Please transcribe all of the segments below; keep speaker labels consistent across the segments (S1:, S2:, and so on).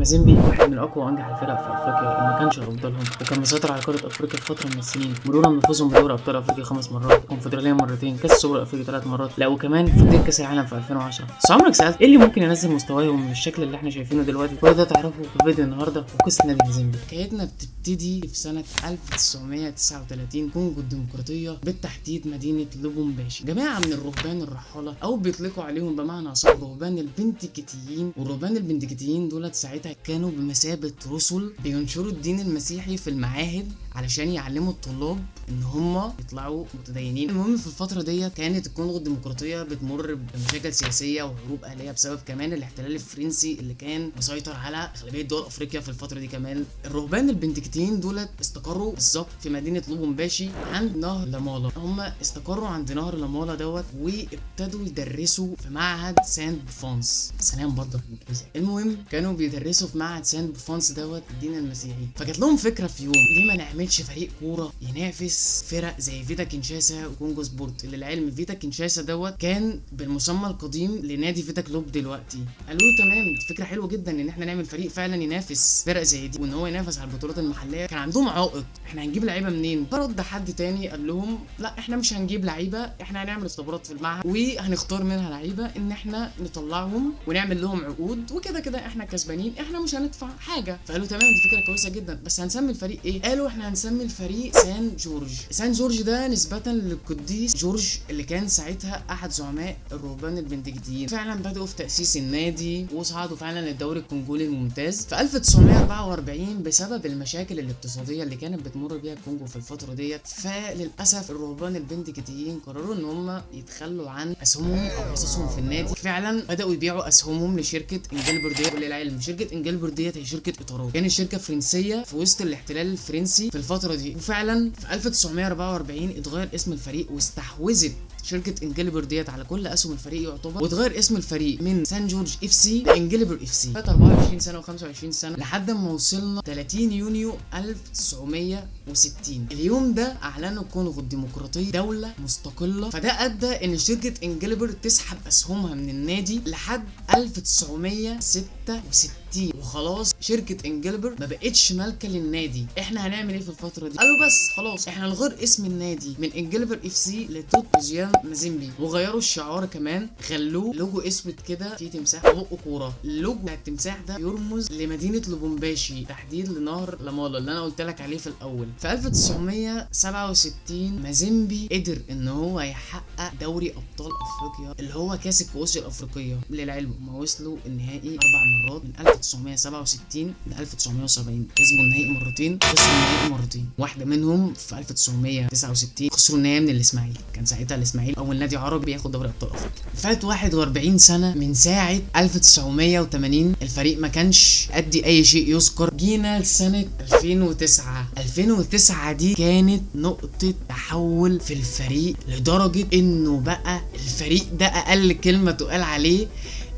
S1: مازيمبي واحد من اقوى وانجح الفرق في افريقيا اللي ما كانش افضلهم، وكان مسيطر على قارة افريقيا في فترة من السنين، مرورا بفوزهم بدوري ابطال افريقيا 5 مرات، كونفدراليه مرتين، كاس السوبر الافريقي 3 مرات، لا وكمان فضية كاس العالم في 2010. بس عمرك سالت ايه اللي ممكن ينزل مستواهم بالشكل اللي احنا شايفينه دلوقتي؟ كل ده تعرفه في فيديو النهارده وقصة نادي مازيمبي. حكايتنا بتبتدي في سنة 1939، كونغو الديمقراطية، بالتحديد مدينة لوبومباشي. جماعة من الرهبان الرحاله، او بيطلقوا عليهم بمعنى اصح رهبان البنتكتيين، والرهبان البندكتيين دولت ساعتها كانوا بمثابة رسل بينشروا الدين المسيحي في المعاهد علشان يعلموا الطلاب ان هم يطلعوا متدينين. المهم في الفترة ديت كانت الكونغو الديمقراطية بتمر بمشاكل سياسية وحروب اهليه بسبب كمان الاحتلال الفرنسي اللي كان مسيطر على اغلبية دول افريقيا في الفترة دي. كمان الرهبان البندكتيين دولت استقروا بالظبط في مدينة لوبومباشي عند نهر لامالا. هم استقروا عند نهر لامالا دوت وابتدوا يدرسوا في معهد سانت بوفانس. سلام برضه في الانجليزي. المهم كانوا بيدرسوا في معهد سانت بوفانس دوت الدين المسيحي. فجات لهم فكرة في يوم، ليه ما نعملش فريق كورة ينافس فرق زي فيتا كينشاسا وكونجو سبورت؟ للعلم فيتا كينشاسا دوت كان بالمسمى القديم لنادي فيتا كلوب دلوقتي. قالوا له تمام، دي فكرة حلوة جدا ان احنا نعمل فريق فعلا ينافس فرق زي دي وان هو ينافس على البطولات المحلية. كان عندهم عائق، احنا هنجيب لعيبة منين؟ فرد حد تاني قال لهم لا، احنا مش هنجيب لعيبة، احنا هنعمل اختبارات في المعهد وهنختار منها لعيبة ان احنا نطلعهم ونعمل لهم عقود، وكده كده احنا كسبانين، احنا مش هندفع حاجة. فقالوا تمام، دي فكرة كويسة جدا، بس هنسمي الفريق ايه؟ قالوا احنا هنسمي الفريق سان جورج. سان جورج ده نسبه للقديس جورج اللي كان ساعتها احد زعماء الرهبان البندكتيين. فعلا بداوا في تاسيس النادي وصعدوا فعلا للدوري الكونغولي الممتاز في 1944. بسبب المشاكل الاقتصادية اللي كانت بتمر بيها الكونغو في الفترة ديت، فللاسف الرهبان البندكتيين قرروا ان هم يتخلوا عن اسهمهم او حصصهم في النادي. فعلا بداوا يبيعوا اسهمهم لشركة انجلبر ديت. وللعلم شركة انجلبر ديت هي شركة اطارات، كانت شركة فرنسية في وسط الاحتلال الفرنسي في الفترة دي. وفعلا في 1944 اتغير اسم الفريق واستحوذت شركة انجلبر ديت على كل اسهم الفريق يعتبر، واتغير اسم الفريق من سان جورج FC لانجلبر FC. فات 24 سنة و25 سنة لحد ما وصلنا 30 يونيو 1960. اليوم ده اعلنوا الكونغو الديمقراطية دولة مستقلة، فده ادى ان شركة انجلبر تسحب اسهمها من النادي لحد 1966. وخلاص شركة انجلبر ما بقتش مالكه للنادي. احنا هنعمل ايه في الفترة دي؟ قالوا بس خلاص احنا نغير اسم النادي من انجلبر FC لتوت بوزيان مازيمبي، وغيروا الشعار كمان، خلوه لوجو اسود كده فيه تمساح وبقه كورة. اللوجو بتاع التمساح ده يرمز لمدينة لوبومباشي، تحديد لنهر لامالا اللي انا قلت لك عليه في الاول. في 1967 مازيمبي قدر ان هو يحقق دوري ابطال افريقيا اللي هو كاس الكؤوس الافريقية. للعلم هم وصلوا النهائي 4 مرات من 1967 ل 1970، كسبوا النهائي مرتين، خسروا النهائي مرتين، واحدة منهم في 1969 خسروا النهائي من الاسماعيلي، كان ساعتها الاسماعيلي اول نادي عربي بياخد دوري ابطال افريقيا. فات 41 سنة من ساعة 1980 الفريق ما كانش ادي اي شيء يذكر. جينا لسنه 2009. 2009 دي كانت نقطة تحول في الفريق، لدرجة انه بقى الفريق ده اقل كلمة تقال عليه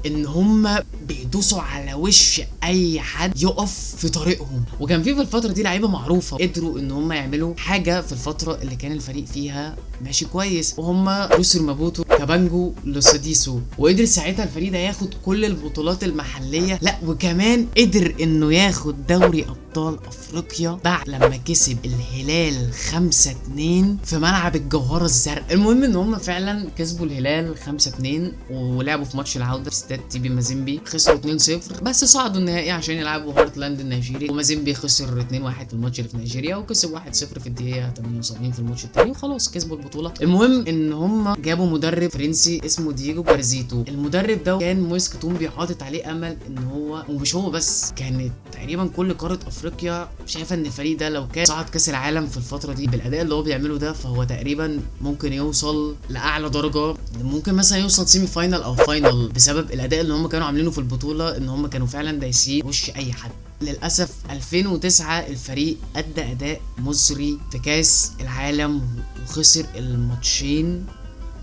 S1: ان هم بيدوسوا على وش اي حد يقف في طريقهم. وكان في الفترة دي لعيبة معروفة قدروا ان هم يعملوا حاجة في الفترة اللي كان الفريق فيها ماشي كويس، وهم روسر مابوتو، كابانجو، لوساديسو. وقدر ساعتها الفريق ده ياخد كل البطولات المحلية، لا وكمان قدر انه ياخد دوري ابطال افريقيا بعد لما كسب الهلال 5-2 في ملعب الجوهرة الزرقاء. المهم ان هم فعلا كسبوا الهلال 5-2 ولعبوا في ماتش العودة في استاد تي بي مازيمبي، خسروا 2-0 بس صعدوا النهائي عشان يلعبوا هارتلاند النيجيري. ومازيمبي خسر 2-1 في الماتش اللي في نيجيريا، وكسب 1-0 في الدقيقة 78 في الماتش الثاني، وخلاص كسبوا البطولة. المهم ان هم جابوا مدرب فرنسي اسمه دييجو بارزيتو. المدرب ده كان مويس كوتومبي حاطط عليه امل ان هو، ومش هو بس، كانت تقريبا كل قارة افريقيا شايفه ان الفريق ده لو كان صعد كاس العالم في الفترة دي بالاداء اللي هو بيعمله ده، فهو تقريبا ممكن يوصل لاعلى درجه، ممكن مثلا يوصل semi final او final، بسبب الاداء اللي هم كانوا عاملينه في البطولة، ان هم كانوا فعلا دايسين وش اي حد. للاسف 2009 الفريق ادى اداء مزري في كاس العالم وخسر الماتشين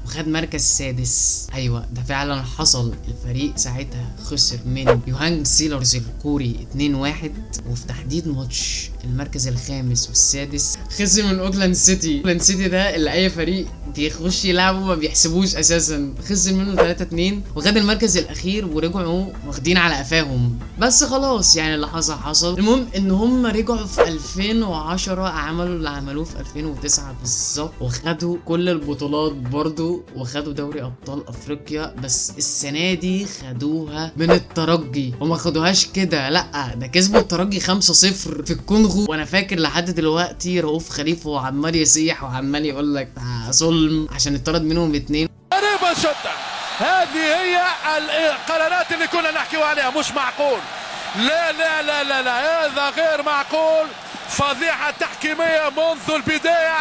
S1: وخد مركز سادس. ايوه ده فعلا حصل، الفريق ساعتها خسر من يوهانج سيلرز الكوري 2-1، وفي تحديد ماتش المركز الخامس والسادس. خسر من اوكلاند سيتي. اوكلاند سيتي ده اللي اي فريق بيخش يلعبه ما بيحسبوش اساسا، خسر منه 3-2 وخد المركز الاخير، ورجعوا واخدين على قفاهم. بس خلاص يعني اللي حصل حصل. المهم ان هم رجعوا في 2010 عملوا اللي عملوه في 2009 بالظبط، وخدوا كل البطولات برضو، وخدوا دوري ابطال افريقيا، بس السنة دي خدوها من الترجي، وما خدوهاش كده، لا ده كسبوا الترجي 5-0 في الكونغو. وانا فاكر لحد دلوقتي رؤوف خليفة وعمال يصيح وعمال يقول لك ظلم عشان اتطرد منهم 2.
S2: غريبة جدا هذه هي القرارات اللي كنا نحكيو عليها، مش معقول، لا لا لا لا لا، هذا غير معقول. فضيحة تحكيمية منذ البداية،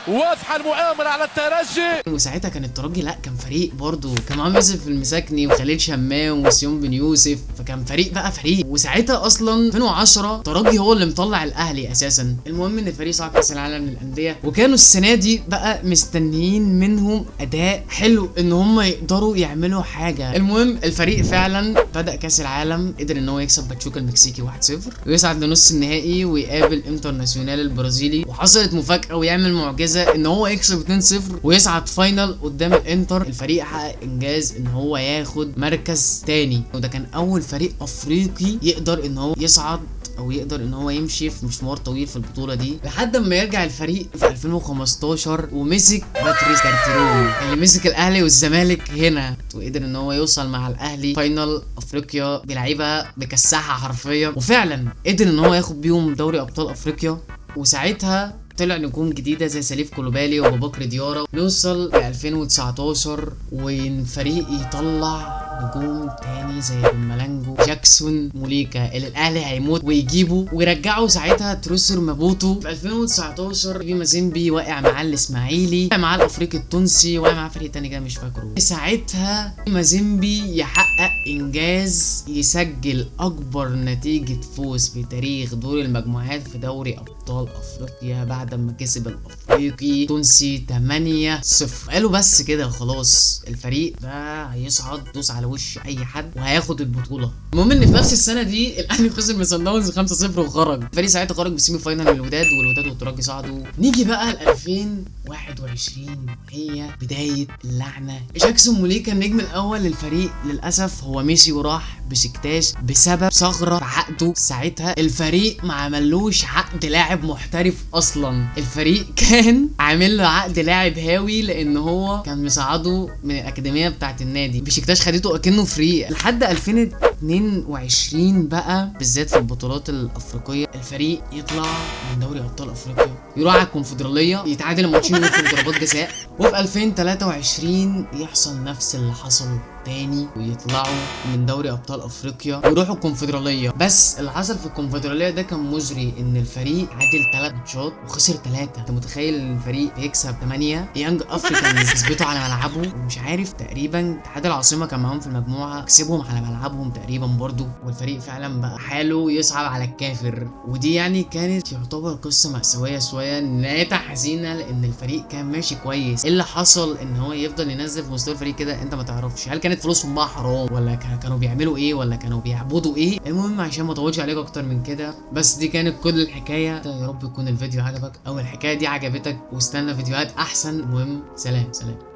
S2: واضحة المؤامرة على الترجي.
S1: وساعتها كان الترجي لا كان فريق برضه، كان معاهم يوسف المساكني وخليل شمام وسيون بن يوسف، فكان فريق بقى فريق. وساعتها اصلا 2010 الترجي هو اللي مطلع الاهلي اساسا. المهم ان الفريق صعد كاس العالم للاندية، وكانوا السنة دي بقى مستنيين منهم اداء حلو ان هم يقدروا يعملوا حاجة. المهم الفريق فعلا بدا كاس العالم، قدر ان هو يكسب باتشوكا المكسيكي 1-0 ويصعد لنص النهائي ويقابل انترناسيونال البرازيلي، وحصلت مفاجاة ويعمل معجزه ان هو يكسب 2-0 ويصعد final قدام الانتر. الفريق حقق انجاز ان هو ياخد مركز تاني، وده كان اول فريق افريقي يقدر ان هو يصعد او يقدر ان هو يمشي في مشوار طويل في البطولة دي، لحد ما يرجع الفريق في 2015 ومسك باتريس كارتيرون اللي مسك الاهلي والزمالك هنا، وقدر ان هو يوصل مع الاهلي final افريقيا بلعيبه مكسحه حرفيا، وفعلا قدر ان هو ياخد بيهم دوري ابطال افريقيا. وساعتها طلع نجوم جديدة زي سليف كولوبالي وابو بكر ديارة. نوصل ل 2019 والفريق يطلع نجوم تاني زي مالانجو، جاكسون موليكا اللي الاهلي هيموت ويجيبه، ويرجعوا ساعتها تروسر مابوتو. في 2019 في مازيمبي واقع مع الاسماعيلي، واقع مع الافريقي التونسي، واقع مع فريق تاني كده مش فاكره. ساعتها مازيمبي يحقق انجاز، يسجل اكبر نتيجة فوز في تاريخ دور المجموعات في دوري ابطال افريقيا بعد ما كسب الافريقي التونسي 8-0. قالوا بس كده خلاص الفريق ده هيصعد، دوس على وش اي حد وهياخد البطولة. المهم ان في نفس السنة دي الاهلي خسر من صن داونز 5-0 وخرج. الفريق ساعتها خرج بال semi final من الوداد، والوداد والترجي صعدوا. نيجي بقى ل 2021، هي بداية اللعنة. جاكسون موليكا النجم الاول للفريق للاسف هو مشي وراح بشكتاش بسبب ثغره في عقده. ساعتها الفريق ما عملوش عقد لاعب محترف اصلا، الفريق كان عامل له عقد لاعب هاوي لان هو كان مساعدة من الاكاديمية بتاعه النادي. بشكتاش خدته اكنه free لحد 2022 بقى، بالذات في البطولات الافريقية الفريق يطلع من دوري ابطال افريقيا، يروح على الكونفدراليه، يتعادل الماتشين ويدخل ضربات جزاء. وفي 2023 يحصل نفس اللي حصل تاني ويطلعوا من دوري ابطال افريقيا ويروحوا الكونفدراليه. بس اللي حصل في الكونفدراليه ده كان مزري، ان الفريق عادل 3 ماتشات وخسر 3. انت متخيل ان الفريق بيكسب 8؟ يانج افريكانز كسبته على ملعبه، ومش عارف تقريبا اتحاد العاصمة كان معاهم في المجموعة كسبهم على ملعبهم تقريبا برضو. والفريق فعلا بقى حاله يصعب على الكافر. ودي يعني كانت يعتبر قصة مأساوية شوية، نهايتها حزينة لان الفريق كان ماشي كويس. ايه اللي حصل ان هو يفضل ينزل في مستوى الفريق كده؟ انت ما تعرفش هل كانت فلوسهم بقى حرام ولا كانوا بيعملوا ايه ولا كانوا بيعبدوا ايه. المهم عشان ما اطولش عليك اكتر من كده، بس دي كانت كل الحكاية. يا رب يكون الفيديو عجبك او الحكاية دي عجبتك، واستنى فيديوهات احسن. المهم سلام سلام.